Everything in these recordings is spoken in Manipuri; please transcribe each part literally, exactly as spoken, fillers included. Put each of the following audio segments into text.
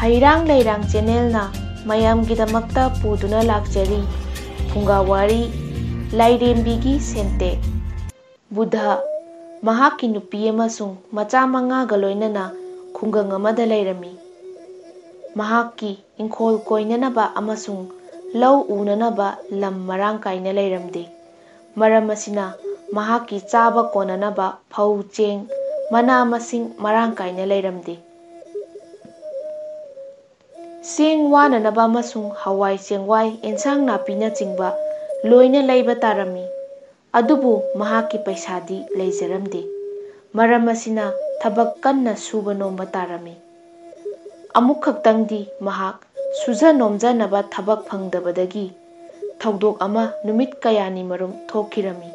ꯍꯩꯔꯥꯡ ꯂꯩꯔꯥꯡ ꯆꯦꯅꯦꯜꯅ ꯃꯌꯥꯝꯒꯤꯗꯃꯛꯇ ꯄꯨꯗꯨꯅ ꯂꯥꯛꯆꯔꯤ ꯐꯨꯡꯒꯥ ꯋꯥꯔꯤ, ꯂꯥꯏꯔꯦꯝꯕꯤꯒꯤ ꯁꯦꯟꯇꯦꯛ꯫ ꯕꯨꯙ ꯃꯍꯥꯛꯀꯤ ꯅꯨꯄꯤ ꯑꯃꯁꯨꯡ ꯃꯆꯥ ꯃꯉꯥꯒ ꯂꯣꯏꯅꯅ ꯈꯨꯡꯒꯪ ꯑꯃꯗ ꯂꯩꯔꯝꯃꯤ꯫ ꯃꯍꯥꯛꯀꯤ ꯏꯪꯈꯣꯜ ꯀꯣꯏꯅꯅꯕ ꯑꯃꯁꯨꯡ ꯂꯧ ꯎꯅꯅꯕ ꯂꯝ ꯃꯔꯥꯡ ꯀꯥꯏꯅ ꯂꯩꯔꯝꯗꯦ꯫ ꯃꯔꯝ ꯑꯁꯤꯅ ꯃꯍꯥꯛꯀꯤ ꯆꯥꯕ ꯀꯣꯟꯅꯅꯕ ꯐꯧ, ꯆꯦꯡ, ꯃꯅꯥ ꯃꯁꯤꯡ ꯃꯔꯥꯡ ꯀꯥꯏꯅ ꯂꯩꯔꯝꯗꯦ꯫ ꯆꯦꯡ ꯋꯥꯅꯅꯕ ꯑꯃꯁꯨꯡ ꯍꯋꯥꯏ ꯆꯦꯡꯋꯥꯏ, ꯑꯦꯟꯁꯥꯡ ꯅꯥꯄꯤꯅꯆꯤꯡꯕ ꯂꯣꯏꯅ ꯂꯩꯕ ꯇꯥꯔꯝꯃꯤ꯫ ꯑꯗꯨꯕꯨ ꯃꯍꯥꯛꯀꯤ ꯄꯩꯁꯥꯗꯤ ꯂꯩꯖꯔꯝꯗꯦ꯫ ꯃꯔꯝ ꯑꯁꯤꯅ ꯊꯕꯛ ꯀꯟꯅ ꯁꯨꯕ ꯅꯣꯝꯕ ꯇꯥꯔꯝꯃꯤ꯫ ꯑꯃꯨꯛ ꯈꯛꯇꯪꯗꯤ ꯃꯍꯥꯛ ꯁꯨꯖ ꯅꯣꯝꯖꯅꯕ ꯊꯕꯛ ꯐꯪꯗꯕꯗꯒꯤ ꯊꯧꯗꯣꯛ ꯑꯃ ꯅꯨꯃꯤꯠ ꯀꯌꯥꯅꯤ ꯃꯔꯨꯝ ꯊꯣꯛꯈꯤꯔꯝꯃꯤ꯫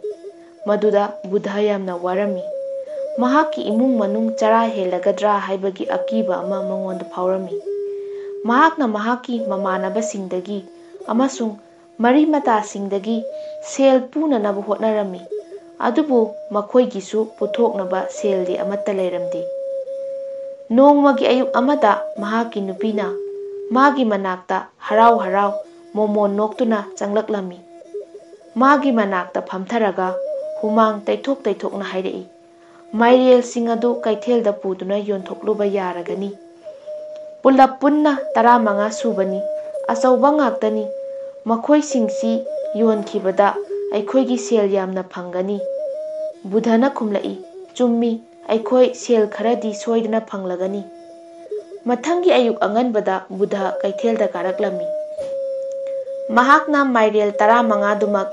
ꯃꯗꯨꯗ ꯕꯨꯙ ꯌꯥꯝꯅ ꯋꯥꯔꯝꯃꯤ꯫ ꯃꯍꯥꯛꯀꯤ ꯏꯃꯨꯡ ꯃꯅꯨꯡ ꯆꯔꯥ ꯍꯦꯜꯂꯒꯗ꯭ꯔꯥ ꯍꯥꯏꯕꯒꯤ ꯑꯀꯤꯕ ꯑꯃ ꯃꯉꯣꯟꯗ ꯐꯥꯎꯔꯝꯃꯤ꯫ ꯃꯍꯥꯛꯅ ꯃꯍꯥꯛꯀꯤ ꯃꯃꯥꯟꯅꯕꯁꯤꯡꯗꯒꯤ ꯑꯃꯁꯨꯡ ꯃꯔꯤ ꯃꯇꯥꯁꯤꯡꯗꯒꯤ ꯁꯦꯜ ꯄꯨꯅꯅꯕ ꯍꯣꯠꯅꯔꯝꯃꯤ, ꯑꯗꯨꯕꯨ ꯃꯈꯣꯏꯒꯤꯁꯨ ꯄꯨꯊꯣꯛꯅꯕ ꯁꯦꯜꯗꯤ ꯑꯃꯠꯇ ꯂꯩꯔꯝꯗꯦ꯫ ꯅꯣꯡꯃꯒꯤ ꯑꯌꯨꯛ ꯑꯃꯗ ꯃꯍꯥꯛꯀꯤ ꯅꯨꯄꯤꯅ ꯃꯥꯒꯤ ꯃꯅꯥꯛꯇ ꯍꯔꯥꯎ ꯍꯔꯥꯎ ꯃꯣꯃꯣꯟ ꯅꯣꯛꯇꯨꯅ ꯆꯪꯂꯛꯂꯝꯃꯤ꯫ ꯃꯥꯒꯤ ꯃꯅꯥꯛꯇ ꯐꯝꯊꯔꯒ ꯍꯨꯃꯥꯡ ꯇꯩꯊꯣꯛ ꯇꯩꯊꯣꯛꯅ ꯍꯥꯏꯔꯛꯏ, "ꯃꯥꯏꯔꯦꯜꯁꯤꯡ ꯑꯗꯨ ꯀꯩꯊꯦꯜꯗ ꯄꯨꯗꯨꯅ ꯌꯣꯟꯊꯣꯛꯂꯨꯕ ꯌꯥꯔꯒꯅꯤ꯫ ꯄꯨꯂꯞ ꯄꯨꯟꯅ ꯇꯔꯥꯃꯉꯥ ꯁꯨꯕꯅꯤ꯫ ꯑꯆꯧꯕ ꯉꯥꯛꯇꯅꯤ꯫ ꯃꯈꯣꯏꯁꯤꯡꯁꯤ ꯌꯣꯟꯈꯤꯕꯗ ꯑꯩꯈꯣꯏꯒꯤ ꯁꯦꯜ ꯌꯥꯝꯅ ꯐꯪꯒꯅꯤ꯫" ꯕꯨꯙꯅ ꯈꯨꯝꯂꯛꯏ, "ꯆꯨꯝꯃꯤ, ꯑꯩꯈꯣꯏ ꯁꯦꯜ ꯈꯔꯗꯤ ꯁꯣꯏꯗꯅ ꯐꯪꯂꯒꯅꯤ꯫" ꯃꯊꯪꯒꯤ ꯑꯌꯨꯛ ꯑꯉꯟꯕꯗ ꯕꯨꯙ ꯀꯩꯊꯦꯜꯗ ꯀꯥꯔꯛꯂꯝꯃꯤ꯫ ꯃꯍꯥꯛꯅ ꯃꯥꯏꯔꯦꯜ ꯇꯔꯥꯃꯉꯥꯗꯨꯃꯛ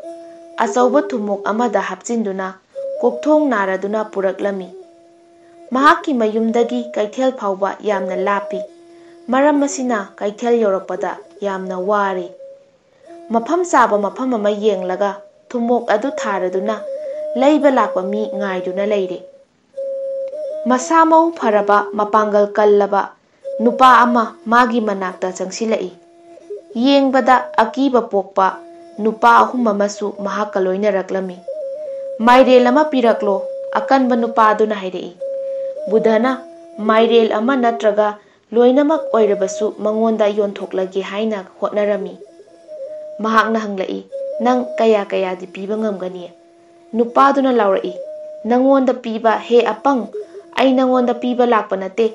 ꯑꯆꯧꯕ ꯊꯨꯝꯃꯣꯛ ꯑꯃꯗ ꯍꯥꯞꯆꯤꯟꯗꯨꯅ ꯀꯣꯛꯊꯣꯡ ꯅꯥꯔꯗꯨꯅ ꯄꯨꯔꯛꯂꯝꯃꯤ꯫ ꯃꯍꯥꯛꯀꯤ ꯃꯌꯨꯝꯗꯒꯤ ꯀꯩꯊꯦꯜ ꯐꯥꯎꯕ ꯌꯥꯝꯅ ꯂꯥꯞꯄꯤ꯫ ꯃꯔꯝ ꯑꯁꯤꯅ ꯀꯩꯊꯦꯜ ꯌꯧꯔꯛꯄꯗ ꯌꯥꯝꯅ ꯋꯥꯔꯦ꯫ ꯃꯐꯝ ꯆꯥꯕ ꯃꯐꯝ ꯑꯃ ꯌꯦꯡꯂꯒ ꯊꯨꯝꯃꯣꯛ ꯑꯗꯨ ꯊꯥꯔꯗꯨꯅ ꯂꯩꯕ ꯂꯥꯛꯄ ꯃꯤ ꯉꯥꯏꯗꯨꯅ ꯂꯩꯔꯦ꯫ ꯃꯁꯥ ꯃꯎ ꯐꯔꯕ, ꯃꯄꯥꯡꯒꯜ ꯀꯜꯂꯕ ꯅꯨꯄꯥ ꯑꯃ ꯃꯥꯒꯤ ꯃꯅꯥꯛꯇ ꯆꯪꯁꯤꯜꯂꯛꯏ꯫ ꯌꯦꯡꯕꯗ ꯑꯀꯤꯕ ꯄꯣꯛꯄ ꯅꯨꯄꯥ ꯑꯍꯨꯝ ꯑꯃꯁꯨ ꯃꯍꯥꯛꯀ ꯂꯣꯏꯅꯔꯛꯂꯝꯃꯤ꯫ "ꯃꯥꯏꯔꯦꯜ ꯑꯃ ꯄꯤꯔꯛꯂꯣ," ꯑꯀꯟꯕ ꯅꯨꯄꯥ ꯑꯗꯨꯅ ꯍꯥꯏꯔꯛꯏ꯫ ꯕꯨꯙꯅ ꯃꯥꯏꯔꯦꯜ ꯑꯃ ꯅꯠꯇ꯭ꯔꯒ ꯂꯣꯏꯅꯃꯛ ꯑꯣꯏꯔꯕꯁꯨ ꯃꯉꯣꯟꯗ ꯌꯣꯟꯊꯣꯛꯂꯒꯦ ꯍꯥꯏꯅ ꯍꯣꯠꯅꯔꯝꯃꯤ꯫ ꯃꯍꯥꯛꯅ ꯍꯪꯂꯛꯏ, "ꯅꯪ ꯀꯌꯥ ꯀꯌꯥꯗꯤ ꯄꯤꯕ ꯉꯝꯒꯅꯤ?" ꯅꯨꯄꯥꯗꯨꯅ ꯂꯥꯎꯔꯛꯏ, "ꯅꯪꯉꯣꯟꯗ ꯄꯤꯕ, ꯍꯦ ꯑꯄꯪ, ꯑꯩ ꯅꯪꯉꯣꯟꯗ ꯄꯤꯕ ꯂꯥꯛꯄ ꯅꯠꯇꯦ꯫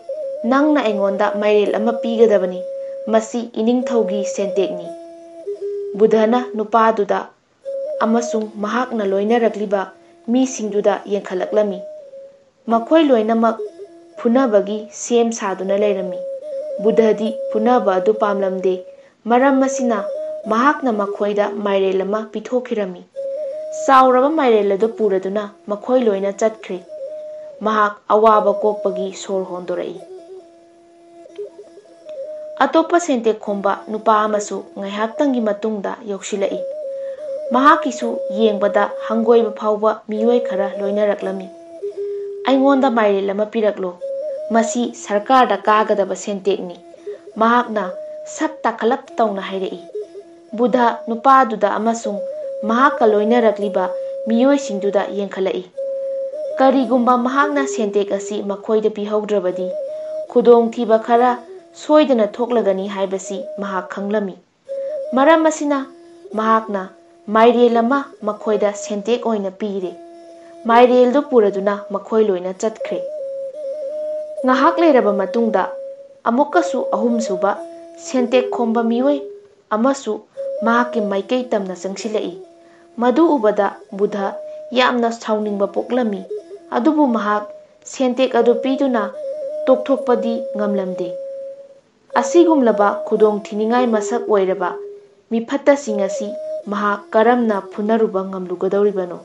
ꯅꯪꯅ ꯑꯩꯉꯣꯟꯗ ꯃꯥꯏꯔꯦꯜ ꯑꯃ ꯄꯤꯒꯗꯕꯅꯤ꯫ ꯃꯁꯤ ꯏꯅꯤꯡꯊꯧꯒꯤ ꯁꯦꯟꯇꯦꯛꯅꯤ꯫" ꯕꯨꯙꯅ ꯅꯨꯄꯥꯗꯨꯗ ꯑꯃꯁꯨꯡ ꯃꯍꯥꯛꯅ ꯂꯣꯏꯅꯔꯛꯂꯤꯕ ꯃꯤꯁꯤꯡꯗꯨꯗ ꯌꯦꯡꯈꯠꯂꯛꯂꯝꯃꯤ꯫ ꯃꯈꯣꯏ ꯂꯣꯏꯅꯃꯛ ꯐꯨꯅꯕꯒꯤ ꯁꯦꯝ ꯁꯥꯗꯨꯅ ꯂꯩꯔꯝꯃꯤ꯫ ꯕꯨꯙꯗꯤ ꯐꯨꯅꯕ ꯑꯗꯨ ꯄꯥꯝꯂꯝꯗꯦ, ꯃꯔꯝ ꯑꯁꯤꯅ ꯃꯍꯥꯛꯅ ꯃꯈꯣꯏꯗ ꯃꯥꯏꯔꯦꯜ ꯑꯃ ꯄꯤꯊꯣꯛꯈꯤꯔꯝꯃꯤ꯫ ꯆꯥꯎꯔꯕ ꯃꯥꯏꯔꯦꯜ ꯑꯗꯨ ꯄꯨꯔꯗꯨꯅ ꯃꯈꯣꯏ ꯂꯣꯏꯅ ꯆꯠꯈ꯭ꯔꯦ꯫ ꯃꯍꯥꯛ ꯑꯋꯥꯕ ꯀꯣꯛꯄꯒꯤ ꯁꯣꯔ ꯍꯣꯟꯗꯣꯔꯛꯏ꯫ ꯑꯇꯣꯞꯄ ꯁꯦꯟꯇꯦꯛ ꯈꯣꯝꯕ ꯅꯨꯄꯥ ꯑꯃꯁꯨ ꯉꯥꯏꯍꯥꯛꯇꯪꯒꯤ ꯃꯇꯨꯡꯗ ꯌꯧꯁꯤꯜꯂꯛꯏ꯫ ꯃꯍꯥꯛꯀꯤꯁꯨ ꯌꯦꯡꯕꯗ ꯍꯪꯒꯣꯏꯕ ꯐꯥꯎꯕ ꯃꯤꯑꯣꯏ ꯈꯔ ꯂꯣꯏꯅꯔꯛꯂꯝꯃꯤ꯫ "ꯑꯩꯉꯣꯟꯗ ꯃꯥꯏꯔꯦꯜ ꯑꯃ ꯄꯤꯔꯛꯂꯣ꯫ ꯃꯁꯤ ꯁꯔꯀꯥꯔꯗ ꯀꯥꯒꯗꯕ ꯁꯦꯟꯇꯦꯛꯅꯤ꯫" ꯃꯍꯥꯛꯅ ꯁꯛ ꯇꯥꯈꯠꯂꯞ ꯇꯧꯅ ꯍꯥꯏꯔꯛꯏ꯫ ꯕꯨꯙ ꯅꯨꯄꯥꯗꯨꯗ ꯑꯃꯁꯨꯡ ꯃꯍꯥꯛꯀ ꯂꯣꯏꯅꯔꯛꯂꯤꯕ ꯃꯤꯑꯣꯏꯁꯤꯡꯗꯨꯗ ꯌꯦꯡꯈꯠꯂꯛꯏ꯫ ꯀꯔꯤꯒꯨꯝꯕ ꯃꯍꯥꯛꯅ ꯁꯦꯟꯇꯦꯛ ꯑꯁꯤ ꯃꯈꯣꯏꯗ ꯄꯤꯍꯧꯗ꯭ꯔꯕꯗꯤ, ꯈꯨꯗꯣꯡꯊꯤꯕ ꯈꯔ ꯁꯣꯏꯗꯅ ꯊꯣꯛꯂꯒꯅꯤ ꯍꯥꯏꯕꯁꯤ ꯃꯍꯥꯛ ꯈꯪꯂꯝꯃꯤ꯫ ꯃꯔꯝ ꯑꯁꯤꯅ ꯃꯍꯥꯛꯅ ꯃꯥꯏꯔꯦꯜ ꯑꯃ ꯃꯈꯣꯏꯗ ꯁꯦꯟꯇꯦꯛ ꯑꯣꯏꯅ ꯄꯤꯔꯦ꯫ ꯃꯥꯏꯔꯦꯜꯗꯨ ꯄꯨꯔꯗꯨꯅ ꯃꯈꯣꯏ ꯂꯣꯏꯅ ꯆꯠꯈ꯭ꯔꯦ꯫ ꯉꯥꯏꯍꯥꯛ ꯂꯩꯔꯕ ꯃꯇꯨꯡꯗ ꯑꯃꯨꯛꯀꯁꯨ ꯑꯍꯨꯝꯁꯨꯕ ꯁꯦꯟꯇꯦꯛ ꯈꯣꯝꯕ ꯃꯤꯑꯣꯏ ꯑꯃꯁꯨ ꯃꯍꯥꯛꯀꯤ ꯃꯥꯏꯀꯩ ꯇꯝꯅ ꯆꯪꯁꯤꯜꯂꯛꯏ꯫ ꯃꯗꯨ ꯎꯕꯗ ꯕꯨꯙ ꯌꯥꯝꯅ ꯁꯥꯎꯅꯤꯡꯕ ꯄꯣꯛꯂꯝꯃꯤ, ꯑꯗꯨꯕꯨ ꯃꯍꯥꯛ ꯁꯦꯟꯇꯦꯛ ꯑꯗꯨ ꯄꯤꯗꯨꯅ ꯇꯣꯛꯊꯣꯛꯄꯗꯤ ꯉꯝꯂꯝꯗꯦ꯫ ꯑꯁꯤꯒꯨꯝꯂꯕ ꯈꯨꯗꯣꯡꯊꯤꯅꯤꯡꯉꯥꯏ ꯃꯁꯛ ꯑꯣꯏꯔꯕ ꯃꯤꯐꯠꯇꯁꯤꯡ ꯑꯁꯤ ꯃꯍꯥꯛ ꯀꯔꯝꯅ ꯐꯨꯅꯔꯨꯕ ꯉꯝꯂꯨꯒꯗꯧꯔꯤꯕꯅꯣ?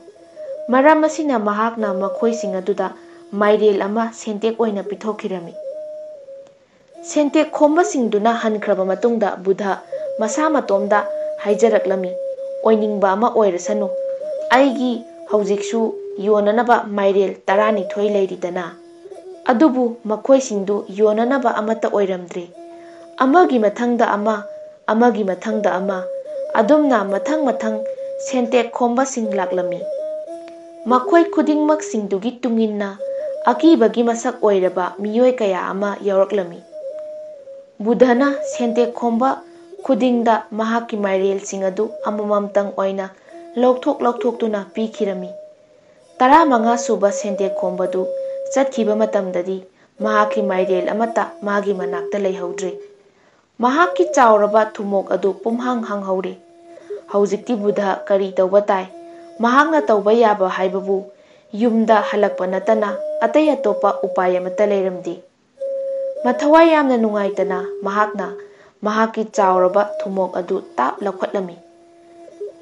ꯃꯔꯝ ꯑꯁꯤꯅ ꯃꯍꯥꯛꯅ ꯃꯈꯣꯏꯁꯤꯡ ꯑꯗꯨꯗ ꯃꯥꯏꯔꯦꯜ ꯑꯃ ꯁꯦꯟꯇꯦꯛ ꯑꯣꯏꯅ ꯄꯤꯊꯣꯛꯈꯤꯔꯝꯃꯤ꯫ ꯁꯦꯟꯇꯦꯛ ꯈꯣꯝꯕꯁꯤꯡꯗꯨꯅ ꯍꯟꯈ꯭ꯔꯕ ꯃꯇꯨꯡꯗ ꯕꯨꯙ ꯃꯁꯥ ꯃꯇꯣꯝꯗ ꯍꯥꯏꯖꯔꯛꯂꯝꯃꯤ, "ꯑꯣꯏꯅꯤꯡꯕ ꯑꯃ ꯑꯣꯏꯔꯁꯅꯨ, ꯑꯩꯒꯤ ꯍꯧꯖꯤꯛꯁꯨ ꯌꯣꯟꯅꯅꯕ ꯃꯥꯏꯔꯦꯜ ꯇꯔꯥꯅꯤꯊꯣꯏ ꯂꯩꯔꯤꯗꯅ?" ꯑꯗꯨꯕꯨ ꯃꯈꯣꯏꯁꯤꯡꯗꯨ ꯌꯣꯟꯅꯅꯕ ꯑꯃꯠꯇ ꯑꯣꯏꯔꯝꯗ꯭ꯔꯦ꯫ ꯑꯃꯒꯤ ꯃꯊꯪꯗ ꯑꯃ, ꯑꯃꯒꯤ ꯃꯊꯪꯗ ꯑꯃ, ꯑꯗꯨꯝꯅ ꯃꯊꯪ ꯃꯊꯪ ꯁꯦꯟꯇꯦꯛ ꯈꯣꯝꯕꯁꯤꯡ ꯂꯥꯛꯂꯝꯃꯤ꯫ ꯃꯈꯣꯏ ꯈꯨꯗꯤꯡꯃꯛꯁꯤꯡꯗꯨꯒꯤ ꯇꯨꯡꯏꯟꯅ ꯑꯀꯤꯕꯒꯤ ꯃꯁꯛ ꯑꯣꯏꯔꯕ ꯃꯤꯑꯣꯏ ꯀꯌꯥ ꯑꯃ ꯌꯥꯎꯔꯛꯂꯝꯃꯤ꯫ ꯕꯨꯙꯅ ꯁꯦꯟꯇꯦꯛ ꯈꯣꯝꯕ ꯈꯨꯗꯤꯡꯗ ꯃꯍꯥꯛꯀꯤ ꯃꯥꯏꯔꯦꯜꯁꯤꯡ ꯑꯗꯨ ꯑꯃꯃꯝꯇꯪ ꯑꯣꯏꯅ ꯂꯧꯊꯣꯛ ꯂꯧꯊꯣꯛꯇꯨꯅ ꯄꯤꯈꯤꯔꯝꯃꯤ꯫ ꯇꯔꯥꯃꯉꯥ ꯁꯨꯕ ꯁꯦꯟꯇꯦꯛ ꯈꯣꯝꯕꯗꯨ ꯆꯠꯈꯤꯕ ꯃꯇꯝꯗꯗꯤ ꯃꯍꯥꯛꯀꯤ ꯃꯥꯏꯔꯦꯜ ꯑꯃꯠꯇ ꯃꯥꯒꯤ ꯃꯅꯥꯛꯇ ꯂꯩꯍꯧꯗ꯭ꯔꯦ꯫ ꯃꯍꯥꯛꯀꯤ ꯆꯥꯎꯔꯕ ꯊꯨꯝꯃꯣꯛ ꯑꯗꯨ ꯄꯨꯝꯍꯥꯡ ꯍꯥꯡꯍꯧꯔꯦ꯫ ꯍꯧꯖꯤꯛꯇꯤ ꯕꯨꯙ ꯀꯔꯤ ꯇꯧꯕ ꯇꯥꯏ? ꯃꯍꯥꯛꯅ ꯇꯧꯕ ꯌꯥꯕ ꯍꯥꯏꯕꯕꯨ ꯌꯨꯝꯗ ꯍꯜꯂꯛꯄ ꯅꯠꯇꯅ ꯑꯇꯩ ꯑꯇꯣꯞꯄ ꯎꯄꯥꯏ ꯑꯃꯠꯇ ꯂꯩꯔꯝꯗꯦ꯫ ꯃꯊꯋꯥꯏ ꯌꯥꯝꯅ ꯅꯨꯡꯉꯥꯏꯇꯅ ꯃꯍꯥꯛꯅ ꯃꯍꯥꯛꯀꯤ ꯆꯥꯎꯔꯕ ꯊꯨꯝꯃꯣꯛ ꯑꯗꯨ ꯇꯥꯞ ꯂꯧꯈꯠꯂꯝꯃꯤ꯫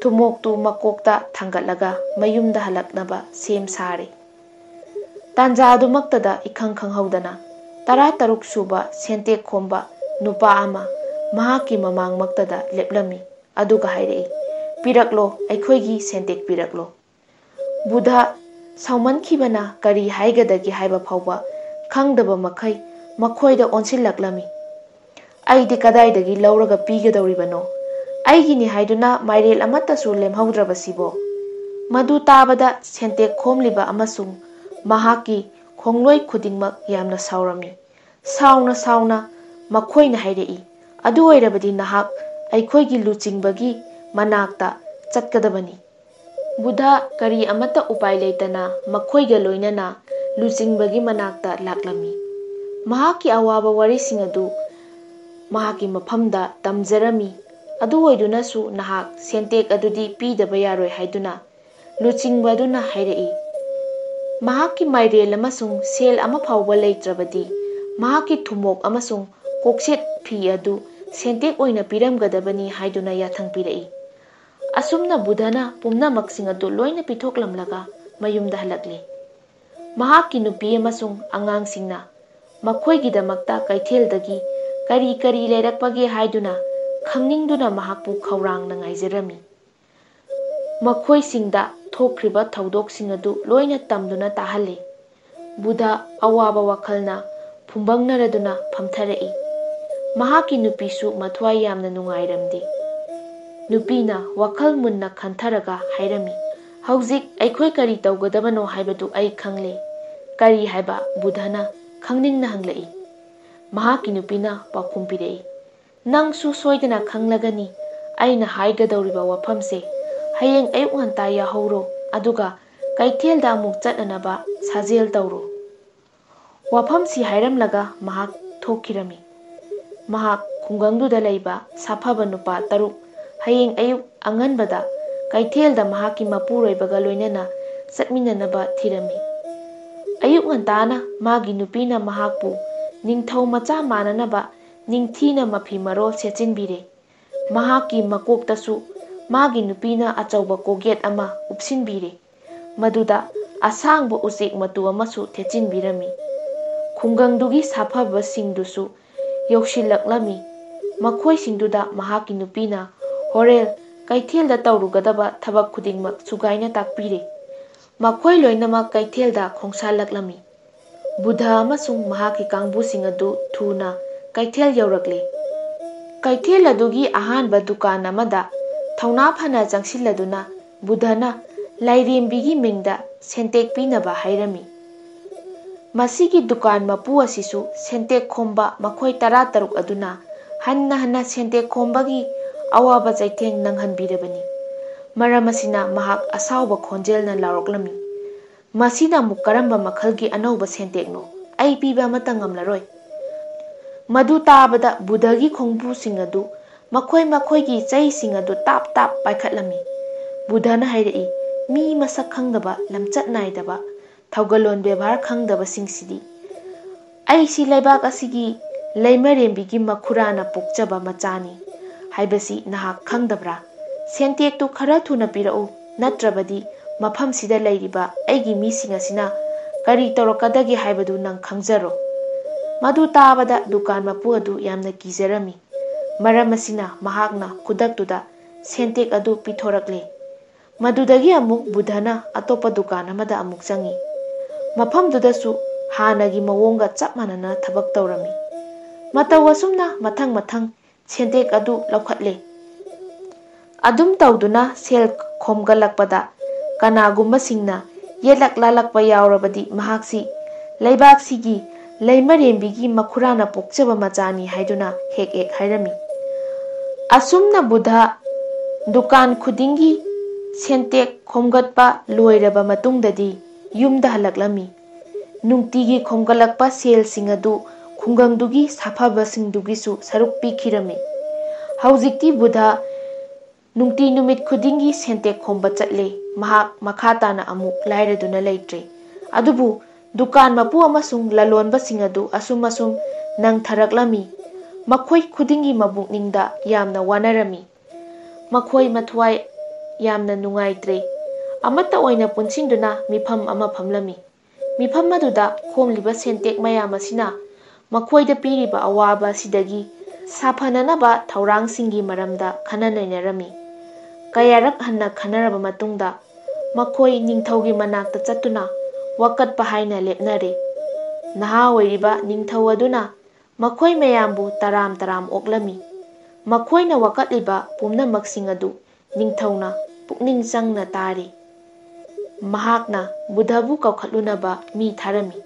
ꯊꯨꯝꯃꯣꯛꯇꯨ ꯃꯀꯣꯛꯇ ꯊꯥꯡꯒꯠꯂꯒ ꯃꯌꯨꯝꯗ ꯍꯜꯂꯛꯅꯕ ꯁꯦꯝ ꯁꯥꯔꯦ꯫ ꯇꯥꯟꯖꯥꯗꯨꯃꯛꯇꯗ ꯏꯈꯪ ꯈꯪꯍꯧꯗꯅ ꯇꯔꯥꯇꯔꯨꯛ ꯁꯨꯕ ꯁꯦꯟꯇꯦꯛ ꯈꯣꯝꯕ ꯅꯨꯄꯥ ꯑꯃ ꯃꯍꯥꯛꯀꯤ ꯃꯃꯥꯡꯃꯛꯇꯗ ꯂꯦꯞꯂꯝꯃꯤ꯫ ꯑꯗꯨꯒ ꯍꯥꯏꯔꯛꯏ, "ꯄꯤꯔꯛꯂꯣ, ꯑꯩꯈꯣꯏꯒꯤ ꯁꯦꯟꯇꯦꯛ ꯄꯤꯔꯛꯂꯣ"꯫ ꯕꯨꯙ ꯁꯥꯎꯃꯟꯈꯤꯕꯅ ꯀꯔꯤ ꯍꯥꯏꯒꯗꯒꯦ ꯍꯥꯏꯕ ꯐꯥꯎꯕ ꯈꯪꯗꯕ ꯃꯈꯩ ꯃꯈꯣꯏꯗ ꯑꯣꯟꯁꯤꯜꯂꯛꯂꯝꯃꯤ꯫ "ꯑꯩꯗꯤ ꯀꯗꯥꯏꯗꯒꯤ ꯂꯧꯔꯒ ꯄꯤꯒꯗꯧꯔꯤꯕꯅꯣ? ꯑꯩꯒꯤꯅꯤ ꯍꯥꯏꯗꯨꯅ ꯃꯥꯏꯔꯦꯜ ꯑꯃꯠꯇꯁꯨ ꯂꯦꯝꯍꯧꯗ꯭ꯔꯕꯁꯤꯕꯣ?" ꯃꯗꯨ ꯇꯥꯕꯗ ꯁꯦꯟꯇꯦꯛ ꯈꯣꯝꯂꯤꯕ ꯑꯃꯁꯨꯡ ꯃꯍꯥꯛꯀꯤ ꯈꯣꯡꯂꯣꯏ ꯈꯨꯗꯤꯡꯃꯛ ꯌꯥꯝꯅ ꯁꯥꯎꯔꯝꯃꯤ꯫ ꯁꯥꯎꯅ ꯁꯥꯎꯅ ꯃꯈꯣꯏꯅ ꯍꯥꯏꯔꯛꯏ, "ꯑꯗꯨ ꯑꯣꯏꯔꯕꯗꯤ ꯅꯍꯥꯛ ꯑꯩꯈꯣꯏꯒꯤ ꯂꯨꯆꯤꯡꯕꯒꯤ ꯃꯅꯥꯛꯇ ꯆꯠꯀꯗꯕꯅꯤ"꯫ ꯕꯨꯙ ꯀꯔꯤ ꯑꯃꯠꯇ ꯎꯄꯥꯏ ꯂꯩꯇꯅ ꯃꯈꯣꯏꯒ ꯂꯣꯏꯅꯅ ꯂꯨꯆꯤꯡꯕꯒꯤ ꯃꯅꯥꯛꯇ ꯂꯥꯛꯂꯝꯃꯤ꯫ ꯃꯍꯥꯛꯀꯤ ꯑꯋꯥꯕ ꯋꯥꯔꯤꯁꯤꯡ ꯑꯗꯨ ꯃꯍꯥꯛꯀꯤ ꯃꯐꯝꯗ ꯇꯝꯖꯔꯝꯃꯤ꯫ ꯑꯗꯨ ꯑꯣꯏꯗꯨꯅꯁꯨ ꯅꯍꯥꯛ ꯁꯦꯟꯇꯦꯛ ꯑꯗꯨꯗꯤ ꯄꯤꯗꯕ ꯌꯥꯔꯣꯏ ꯍꯥꯏꯗꯨꯅ ꯂꯨꯆꯤꯡꯕ ꯑꯗꯨꯅ ꯍꯥꯏꯔꯛꯏ꯫ ꯃꯍꯥꯛꯀꯤ ꯃꯥꯏꯔꯦꯜ ꯑꯃꯁꯨꯡ ꯁꯦꯜ ꯑꯃ ꯐꯥꯎꯕ ꯂꯩꯇ꯭ꯔꯕꯗꯤ ꯃꯍꯥꯛꯀꯤ ꯊꯨꯝꯃꯣꯛ ꯑꯃꯁꯨꯡ ꯀꯣꯛꯁꯦꯠ ꯐꯤ ꯑꯗꯨ ꯁꯦꯟꯇꯦꯛ ꯑꯣꯏꯅ ꯄꯤꯔꯝꯒꯗꯕꯅꯤ ꯍꯥꯏꯗꯨꯅ ꯌꯥꯊꯪ ꯄꯤꯔꯛꯏ꯫ ꯑꯁꯨꯝꯅ ꯕꯨꯙꯅ ꯄꯨꯝꯅꯃꯛꯁꯤꯡ ꯑꯗꯨ ꯂꯣꯏꯅ ꯄꯤꯊꯣꯛꯂꯝꯂꯒ ꯃꯌꯨꯝꯗ ꯍꯜꯂꯛꯂꯤ꯫ ꯃꯍꯥꯛꯀꯤ ꯅꯨꯄꯤ ꯑꯃꯁꯨꯡ ꯑꯉꯥꯡꯁꯤꯡꯅ ꯃꯈꯣꯏꯒꯤꯗꯃꯛꯇ ꯀꯩꯊꯦꯜꯗꯒꯤ ꯀꯔꯤ ꯀꯔꯤ ꯂꯩꯔꯛꯄꯒꯦ ꯍꯥꯏꯗꯨꯅ ꯈꯪꯅꯤꯡꯗꯨꯅ ꯃꯍꯥꯛꯄꯨ ꯈꯧꯔꯥꯡꯅ ꯉꯥꯏꯖꯔꯝꯃꯤ꯫ ꯃꯈꯣꯏꯁꯤꯡꯗ ꯊꯣꯛꯈ꯭ꯔꯤꯕ ꯊꯧꯗꯣꯛꯁꯤꯡ ꯑꯗꯨ ꯂꯣꯏꯅ ꯇꯝꯗꯨꯅ ꯇꯥꯍꯜꯂꯤ꯫ ꯕꯨꯙ ꯑꯋꯥꯕ ꯋꯥꯈꯜꯅ ꯐꯨꯝꯕꯪꯅꯔꯗꯨꯅ ꯐꯝꯊꯔꯛꯏ꯫ ꯃꯍꯥꯛꯀꯤ ꯅꯨꯄꯤꯁꯨ ꯃꯊ꯭ꯋꯥꯏ ꯌꯥꯝꯅ ꯅꯨꯡꯉꯥꯏꯔꯝꯗꯦ꯫ ꯅꯨꯄꯤꯅ ꯋꯥꯈꯜ ꯃꯨꯟꯅ ꯈꯟꯊꯔꯒ ꯍꯥꯏꯔꯝꯃꯤ, "ꯍꯧꯖꯤꯛ ꯑꯩꯈꯣꯏ ꯀꯔꯤ ꯇꯧꯒꯗꯕꯅꯣ ꯍꯥꯏꯕꯗꯨ ꯑꯩ ꯈꯪꯂꯦ"꯫ "ꯀꯔꯤ ꯍꯥꯏꯕ?" ꯕꯨꯙꯅ ꯈꯪꯅꯤꯡꯅ ꯍꯪꯂꯛꯏ꯫ ꯃꯍꯥꯛꯀꯤ ꯅꯨꯄꯤꯅ ꯄꯥꯎꯈꯨꯝ ꯄꯤꯔꯛꯏ, "ꯅꯪꯁꯨ ꯁꯣꯏꯗꯅ ꯈꯪꯂꯒꯅꯤ ꯑꯩꯅ ꯍꯥꯏꯒꯗꯧꯔꯤꯕ ꯋꯥꯐꯝꯁꯦ꯫ ꯍꯌꯦꯡ ꯑꯌꯨꯛ ꯉꯟꯇꯥ ꯌꯥꯍꯧꯔꯣ, ꯑꯗꯨꯒ ꯀꯩꯊꯦꯜꯗ ꯑꯃꯨꯛ ꯆꯠꯅꯅꯕ ꯁꯥꯖꯦꯜ ꯇꯧꯔꯣ"꯫ ꯋꯥꯐꯝꯁꯤ ꯍꯥꯏꯔꯝꯂꯒ ꯃꯍꯥꯛ ꯊꯣꯛꯈꯤꯔꯝꯃꯤ꯫ ꯃꯍꯥꯛ ꯈꯨꯡꯒꯪꯗꯨꯗ ꯂꯩꯕ ꯁꯥꯐꯕ ꯅꯨꯄꯥ ꯇꯔꯨꯛ ꯍꯌꯦꯡ ꯑꯌꯨꯛ ꯑꯉꯟꯕꯗ ꯀꯩꯊꯦꯜꯗ ꯃꯍꯥꯛꯀꯤ ꯃꯄꯨꯔꯣꯏꯕꯒ ꯂꯣꯏꯅꯅ ꯆꯠꯃꯤꯟꯅꯅꯕ ꯊꯤꯔꯝꯃꯤ꯫ ꯑꯌꯨꯛ ꯉꯟꯇꯥꯅ ꯃꯥꯒꯤ ꯅꯨꯄꯤꯅ ꯃꯍꯥꯛꯄꯨ ꯅꯤꯡꯊꯧ ꯃꯆꯥ ꯃꯥꯟꯅꯅꯕ ꯅꯤꯡꯊꯤꯅ ꯃꯐꯤ ꯃꯔꯣꯜ ꯁꯦꯠꯆꯤꯟꯕꯤꯔꯦ꯫ ꯃꯍꯥꯛꯀꯤ ꯃꯀꯣꯛꯇꯁꯨ ꯃꯥꯒꯤ ꯅꯨꯄꯤꯅ ꯑꯆꯧꯕ ꯀꯣꯛꯌꯦꯠ ꯑꯃ ꯎꯞꯁꯤꯟꯕꯤꯔꯦ꯫ ꯃꯗꯨꯗ ꯑꯁꯥꯡꯕ ꯎꯆꯦꯛ ꯃꯇꯨ ꯑꯃꯁꯨ ꯊꯦꯠꯆꯤꯟꯕꯤꯔꯝꯃꯤ꯫ ꯈꯨꯡꯒꯪꯗꯨꯒꯤ ꯁꯥꯐꯕꯁꯤꯡꯗꯨꯁꯨ ꯌꯧꯁꯤꯜꯂꯛꯂꯝꯃꯤ꯫ ꯃꯈꯣꯏꯁꯤꯡꯗꯨꯗ ꯃꯍꯥꯛꯀꯤ ꯅꯨꯄꯤꯅ ꯍꯣꯔꯦꯟ ꯀꯩꯊꯦꯜꯗ ꯇꯧꯔꯨꯒꯗꯕ ꯊꯕꯛ ꯈꯨꯗꯤꯡꯃꯛ ꯁꯨꯒꯥꯏꯅ ꯇꯥꯛꯄꯤꯔꯦ꯫ ꯃꯈꯣꯏ ꯂꯣꯏꯅꯃꯛ ꯀꯩꯊꯦꯜꯗ ꯈꯣꯡꯁꯥꯜꯂꯛꯂꯝꯃꯤ꯫ ꯕꯨꯙ ꯑꯃꯁꯨꯡ ꯃꯍꯥꯛꯀꯤ ꯀꯥꯡꯕꯨꯁꯤꯡ ꯑꯗꯨ ꯊꯨꯅ ꯀꯩꯊꯦꯜ ꯌꯧꯔꯛꯂꯦ꯫ ꯀꯩꯊꯦꯜ ꯑꯗꯨꯒꯤ ꯑꯍꯥꯟꯕ ꯗꯨꯀꯥꯟ ꯑꯃꯗ ꯊꯧꯅꯥ ꯐꯅ ꯆꯪꯁꯤꯜꯂꯗꯨꯅ ꯕꯨꯙꯅ ꯂꯥꯏꯔꯦꯝꯕꯤꯒꯤ ꯃꯤꯡꯗ ꯁꯦꯟꯇꯦꯛ ꯄꯤꯅꯕ ꯍꯥꯏꯔꯝꯃꯤ꯫ ꯃꯁꯤꯒꯤ ꯗꯨꯀꯥꯟ ꯃꯄꯨ ꯑꯁꯤꯁꯨ ꯁꯦꯟꯇꯦꯛ ꯈꯣꯝꯕ ꯃꯈꯣꯏ ꯇꯔꯥꯇꯔꯨꯛ ꯑꯗꯨꯅ ꯍꯟꯅ ꯍꯟꯅ ꯁꯦꯟꯇꯦꯛ ꯈꯣꯝꯕꯒꯤ ꯑꯋꯥꯕ ꯆꯩꯊꯦꯡ ꯅꯪꯍꯟꯕꯤꯔꯕꯅꯤ꯫ ꯃꯔꯝ ꯑꯁꯤꯅ ꯃꯍꯥꯛ ꯑꯁꯥꯎꯕ ꯈꯣꯟꯖꯦꯜꯅ ꯂꯥꯎꯔꯛꯂꯝꯃꯤ, "ꯃꯁꯤꯅ ꯑꯃꯨꯛ ꯀꯔꯝꯕ ꯃꯈꯜꯒꯤ ꯑꯅꯧꯕ ꯁꯦꯟꯇꯦꯛꯅꯣ? ꯑꯩ ꯄꯤꯕ ꯑꯃꯠꯇ ꯉꯝꯂꯔꯣꯏ"꯫ ꯃꯗꯨ ꯇꯥꯕꯗ ꯕꯨꯙꯒꯤ ꯈꯣꯡꯕꯨꯁꯤꯡ ꯑꯗꯨ ꯃꯈꯣꯏ ꯃꯈꯣꯏꯒꯤ ꯆꯩꯁꯤꯡ ꯑꯗꯨ ꯇꯥꯞ ꯇꯥꯞ ꯄꯥꯏꯈꯠꯂꯝꯃꯤ꯫ ꯕꯨꯙꯅ ꯍꯥꯏꯔꯛꯏ, "ꯃꯤ ꯃꯁꯛ ꯈꯪꯗꯕ, ꯂꯝꯆꯠ ꯅꯥꯏꯗꯕ, ꯊꯧꯒꯜꯂꯣꯟ ꯕꯦꯕꯥꯔ ꯈꯪꯗꯕꯁꯤꯡꯁꯤꯗꯤ꯫ ꯑꯩꯁꯤ ꯂꯩꯕꯥꯛ ꯑꯁꯤꯒꯤ ꯂꯩꯃꯔꯦꯝꯕꯤꯒꯤ ꯃꯈꯨꯔꯥꯅ ꯄꯣꯛꯆꯕ ꯃꯆꯥꯅꯤ ꯍꯥꯏꯕꯁꯤ ꯅꯍꯥꯛ ꯈꯪꯗꯕ꯭ꯔꯥ? ꯁꯦꯟꯇꯦꯛꯇꯨ ꯈꯔ ꯊꯨꯅ ꯄꯤꯔꯛꯎ, ꯅꯠꯇ꯭ꯔꯕꯗꯤ ꯃꯐꯝꯁꯤꯗ ꯂꯩꯔꯤꯕ ꯑꯩꯒꯤ ꯃꯤꯁꯤꯡ ꯑꯁꯤꯅ ꯀꯔꯤ ꯇꯧꯔꯛꯀꯗꯒꯦ ꯍꯥꯏꯕꯗꯨ ꯅꯪ ꯈꯪꯖꯔꯣ"꯫ ꯃꯗꯨ ꯇꯥꯕꯗ ꯗꯨꯀꯥꯟ ꯃꯄꯨ ꯑꯗꯨ ꯌꯥꯝꯅ ꯀꯤꯖꯔꯝꯃꯤ꯫ ꯃꯔꯝ ꯑꯁꯤꯅ ꯃꯍꯥꯛꯅ ꯈꯨꯗꯛꯇꯨꯗ ꯁꯦꯟꯇꯦꯛ ꯑꯗꯨ ꯄꯤꯊꯣꯔꯛꯂꯦ꯫ ꯃꯗꯨꯗꯒꯤ ꯑꯃꯨꯛ ꯕꯨꯙꯅ ꯑꯇꯣꯞꯄ ꯗꯨꯀꯥꯟ ꯑꯃꯗ ꯑꯃꯨꯛ ꯆꯪꯉꯤ꯫ ꯃꯐꯝꯗꯨꯗꯁꯨ ꯍꯥꯟꯅꯒꯤ ꯃꯑꯣꯡꯒ ꯆꯞ ꯃꯥꯟꯅꯅ ꯊꯕꯛ ꯇꯧꯔꯝꯃꯤ꯫ ꯃꯇꯧ ꯑꯁꯨꯝꯅ ꯃꯊꯪ ꯃꯊꯪ ꯁꯦꯟꯇꯦꯛ ꯑꯗꯨ ꯂꯧꯈꯠꯂꯦ꯫ ꯑꯗꯨꯝ ꯇꯧꯗꯨꯅ ꯁꯦꯜ ꯈꯣꯝꯒꯠꯂꯛꯄꯗ ꯀꯅꯥꯒꯨꯝꯕꯁꯤꯡꯅ ꯌꯦꯠꯂꯛ ꯂꯥꯜꯂꯛꯄ ꯌꯥꯎꯔꯕꯗꯤ ꯃꯍꯥꯛꯁꯤ ꯂꯩꯕꯥꯛꯁꯤꯒꯤ ꯂꯩꯃꯔꯦꯝꯕꯤꯒꯤ ꯃꯈꯨꯔꯥꯅ ꯄꯣꯛꯆꯕ ꯃꯆꯥꯅꯤ ꯍꯥꯏꯗꯨꯅ ꯍꯦꯛ ꯍꯦꯛ ꯍꯥꯏꯔꯝꯃꯤ꯫ ꯑꯁꯨꯝꯅ ꯕꯨꯙ ꯗꯨꯀꯥꯟ ꯈꯨꯗꯤꯡꯒꯤ ꯁꯦꯟꯇꯦꯛ ꯈꯣꯝꯒꯠꯄ ꯂꯣꯏꯔꯕ ꯃꯇꯨꯡꯗꯗꯤ ꯌꯨꯝꯗ ꯍꯜꯂꯛꯂꯝꯃꯤ꯫ ꯅꯨꯡꯇꯤꯒꯤ ꯈꯣꯝꯒꯠꯂꯛꯄ ꯁꯦꯜꯁꯤꯡ ꯑꯗꯨ ꯈꯨꯡꯒꯪꯗꯨꯒꯤ ꯁꯥꯐꯕꯁꯤꯡꯗꯨꯒꯤꯁꯨ ꯁꯔꯨꯛ ꯄꯤꯈꯤꯔꯝꯃꯤ꯫ ꯍꯧꯖꯤꯛꯇꯤ ꯕꯨꯙ ꯅꯨꯡꯇꯤ ꯅꯨꯃꯤꯠ ꯈꯨꯗꯤꯡꯒꯤ ꯁꯦꯟꯇꯦꯛ ꯈꯣꯝꯕ ꯆꯠꯂꯦ꯫ ꯃꯍꯥꯛ ꯃꯈꯥ ꯇꯥꯅ ꯑꯃꯨꯛ ꯂꯥꯏꯔꯗꯨꯅ ꯂꯩꯇ꯭ꯔꯦ꯫ ꯑꯗꯨꯕꯨ ꯗꯨꯀꯥꯟ ꯃꯄꯨ ꯑꯃꯁꯨꯡ ꯂꯂꯣꯟꯕꯁꯤꯡ ꯑꯗꯨ ꯑꯁꯨꯝ ꯑꯁꯨꯝ ꯅꯪꯊꯔꯛꯂꯝꯃꯤ꯫ ꯃꯈꯣꯏ ꯈꯨꯗꯤꯡꯒꯤ ꯃꯕꯨꯛꯅꯤꯡꯗ ꯌꯥꯝꯅ ꯋꯥꯅꯔꯝꯃꯤ꯫ ꯃꯈꯣꯏ ꯃꯊ꯭ꯋꯥꯏ ꯌꯥꯝꯅ ꯅꯨꯡꯉꯥꯏꯇ꯭ꯔꯦ꯫ ꯑꯃꯠꯇ ꯑꯣꯏꯅ ꯄꯨꯟꯁꯤꯟꯗꯨꯅ ꯃꯤꯐꯝ ꯑꯃ ꯐꯝꯂꯝꯃꯤ꯫ ꯃꯤꯐꯝ ꯑꯗꯨꯗ ꯈꯣꯝꯂꯤꯕ ꯁꯦꯟꯇꯦꯛ ꯃꯌꯥꯝ ꯑꯁꯤꯅ ꯃꯈꯣꯏꯗ ꯄꯤꯔꯤꯕ ꯑꯋꯥꯕ ꯑꯁꯤꯗꯒꯤ ꯁꯥꯐꯅꯅꯕ ꯊꯧꯔꯥꯡꯁꯤꯡꯒꯤ ꯃꯔꯝꯗ ꯈꯟꯅ ꯅꯩꯅꯔꯝꯃꯤ꯫ ꯀꯌꯥꯔꯛ ꯍꯟꯅ ꯈꯟꯅꯔꯕ ꯃꯇꯨꯡꯗ ꯃꯈꯣꯏ ꯅꯤꯡꯊꯧꯒꯤ ꯃꯅꯥꯛꯇ ꯆꯠꯇꯨꯅ ꯋꯥꯀꯠꯄ ꯍꯥꯏꯅ ꯂꯦꯞꯅꯔꯦ꯫ ꯅꯍꯥ ꯑꯣꯏꯔꯤꯕ ꯅꯤꯡꯊꯧ ꯑꯗꯨꯅ ꯃꯈꯣꯏ ꯃꯌꯥꯝꯕꯨ ꯇꯔꯥꯝ ꯇꯔꯥꯝ ꯑꯣꯛꯂꯝꯃꯤ꯫ ꯃꯈꯣꯏꯅ ꯋꯥꯀꯠꯂꯤꯕ ꯄꯨꯝꯅꯃꯛꯁꯤꯡ ꯑꯗꯨ ꯅꯤꯡꯊꯧꯅ ꯄꯨꯛꯅꯤꯡ ꯆꯪꯅ ꯇꯥꯔꯤ꯫ ꯃꯍꯥꯛꯅ ꯕꯨꯙꯕꯨ ꯀꯧꯈꯠꯂꯨꯅꯕ ꯃꯤ ꯊꯥꯔꯝꯃꯤ꯫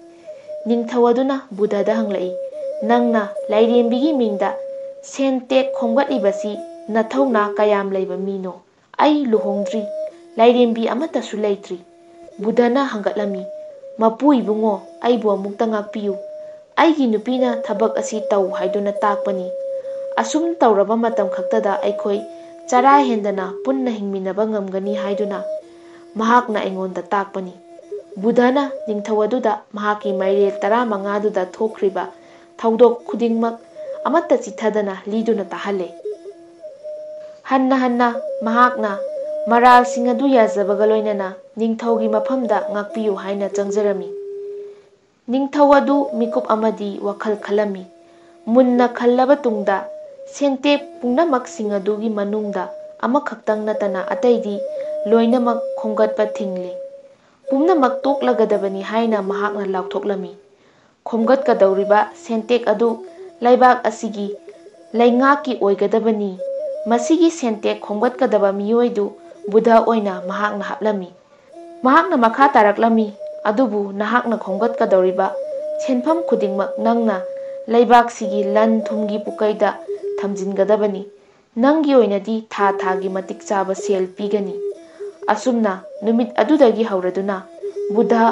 ꯅꯤꯡꯊꯧ ꯑꯗꯨꯅ ꯕꯨꯙꯗ ꯍꯪꯂꯛꯏ, "ꯅꯪꯅ ꯂꯥꯏꯔꯦꯝꯕꯤꯒꯤ ꯃꯤꯡꯗ ꯁꯦꯟꯇꯦꯛ ꯈꯣꯝꯒꯠꯂꯤꯕꯁꯤ ꯅꯊꯧꯅꯥ ꯀꯌꯥꯝ ꯂꯩꯕ ꯃꯤꯅꯣ? ꯑꯩ ꯂꯨꯍꯣꯡꯗ꯭ꯔꯤ, ꯂꯥꯏꯔꯦꯝꯕꯤ ꯑꯃꯠꯇꯁꯨ ꯂꯩꯇ꯭ꯔꯤ꯫" ꯕꯨꯙꯅ ꯍꯪꯒꯠꯂꯝꯃꯤ, "ꯃꯄꯨ ꯏꯕꯨꯡꯉꯣ, ꯑꯩꯕꯨ ꯑꯃꯨꯛꯇ ꯉꯥꯛꯄꯤꯌꯨ꯫ ꯑꯩꯒꯤ ꯅꯨꯄꯤꯅ ꯊꯕꯛ ꯑꯁꯤ ꯇꯧ ꯍꯥꯏꯗꯨꯅ ꯇꯥꯛꯄꯅꯤ꯫ ꯑꯁꯨꯝ ꯇꯧꯔꯕ ꯃꯇꯝ ꯈꯛꯇꯗ ꯑꯩꯈꯣꯏ ꯆꯔꯥ ꯍꯦꯟꯗꯅ ꯄꯨꯟꯅ ꯍꯤꯡꯃꯤꯟꯅꯕ ꯉꯝꯒꯅꯤ" ꯍꯥꯏꯗꯨꯅ ꯃꯍꯥꯛꯅ ꯑꯩꯉꯣꯟꯗ ꯇꯥꯛꯄꯅꯤ꯫ ꯕꯨꯙꯅ ꯅꯤꯡꯊꯧ ꯑꯗꯨꯗ ꯃꯍꯥꯛꯀꯤ ꯃꯥꯏꯔꯦꯜ ꯇꯔꯥꯃꯉꯥꯗꯨꯗ ꯊꯣꯛꯈ꯭ꯔꯤꯕ ꯊꯧꯗꯣꯛ ꯈꯨꯗꯤꯡꯃꯛ ꯑꯃꯠꯇ ꯆꯤꯠꯊꯗꯅ ꯂꯤꯗꯨꯅ ꯇꯥꯍꯜꯂꯦ꯫ ꯍꯟꯅ ꯍꯟꯅ ꯃꯍꯥꯛꯅ ꯃꯔꯥꯜꯁꯤꯡ ꯑꯗꯨ ꯌꯥꯖꯕꯒ ꯂꯣꯏꯅꯅ ꯅꯤꯡꯊꯧꯒꯤ ꯃꯐꯝꯗ ꯉꯥꯛꯄꯤꯌꯨ ꯍꯥꯏꯅ ꯆꯪꯖꯔꯝꯃꯤ꯫ ꯅꯤꯡꯊꯧ ꯑꯗꯨ ꯃꯤꯀꯨꯞ ꯑꯃꯗꯤ ꯋꯥꯈꯜ ꯈꯜꯂꯝꯃꯤ꯫ ꯃꯨꯟꯅ ꯈꯜꯂꯕ ꯇꯨꯡꯗ ꯁꯦꯟꯇꯦꯛ ꯄꯨꯝꯅꯃꯛꯁꯤꯡ ꯑꯗꯨꯒꯤ ꯃꯅꯨꯡꯗ ꯑꯃꯈꯛꯇꯪ ꯅꯠꯇꯅ ꯑꯇꯩꯗꯤ ꯂꯣꯏꯅꯃꯛ ꯈꯣꯝꯒꯠꯄ ꯊꯤꯡꯂꯦ꯫ ꯄꯨꯝꯅꯃꯛ ꯇꯣꯛꯂꯒꯗꯕꯅꯤ ꯍꯥꯏꯅ ꯃꯍꯥꯛꯅ ꯂꯥꯎꯊꯣꯛꯂꯝꯃꯤ꯫ ꯈꯣꯝꯒꯠꯀꯗꯧꯔꯤꯕ ꯁꯦꯟꯇꯦꯛ ꯑꯗꯨ ꯂꯩꯕꯥꯛ ꯑꯁꯤꯒꯤ ꯂꯩꯉꯥꯛꯀꯤ ꯑꯣꯏꯒꯗꯕꯅꯤ꯫ ꯃꯁꯤꯒꯤ ꯁꯦꯟꯇꯦꯛ ꯈꯣꯝꯒꯠꯀꯗꯕ ꯃꯤꯑꯣꯏꯗꯨ ꯕꯨꯙ ꯑꯣꯏꯅ ꯃꯍꯥꯛꯅ ꯍꯥꯞꯂꯝꯃꯤ꯫ ꯃꯍꯥꯛꯅ ꯃꯈꯥ ꯇꯥꯔꯛꯂꯝꯃꯤ, "ꯑꯗꯨꯕꯨ ꯅꯍꯥꯛꯅ ꯈꯣꯝꯒꯠꯀꯗꯧꯔꯤꯕ ꯁꯦꯟꯐꯝ ꯈꯨꯗꯤꯡꯃꯛ ꯅꯪꯅ ꯂꯩꯕꯥꯛꯁꯤꯒꯤ ꯂꯟ ꯊꯨꯝꯒꯤ ꯄꯨꯀꯩꯗ ꯊꯝꯖꯤꯟꯒꯗꯕꯅꯤ꯫ ꯅꯪꯒꯤ ꯑꯣꯏꯅꯗꯤ ꯊꯥ ꯊꯥꯒꯤ ꯃꯇꯤꯛ ꯆꯥꯕ ꯁꯦꯜ ꯄꯤꯒꯅꯤ꯫ ꯑꯁꯨꯝꯅ ꯅꯨꯃꯤꯠ ꯑꯗꯨꯗꯒꯤ ꯍꯧꯔꯗꯨꯅ ꯕꯨꯙ,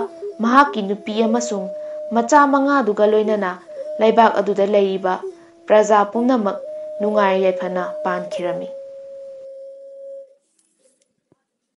ꯃꯍꯥꯛꯀꯤ ꯅꯨꯄꯤ ꯑꯃꯁꯨꯡ ꯃꯆꯥ ꯃꯉꯥꯗꯨꯒ ꯂꯣꯏꯅꯅ ꯂꯩꯕꯥꯛ ꯑꯗꯨꯗ ꯂꯩꯔꯤꯕ ꯄ꯭ꯔꯖꯥ ꯄꯨꯝꯅꯃꯛ ꯅꯨꯡꯉꯥꯏ ꯌꯥꯏꯐꯅ ꯄꯥꯟꯈꯤꯔꯝꯃꯤ꯫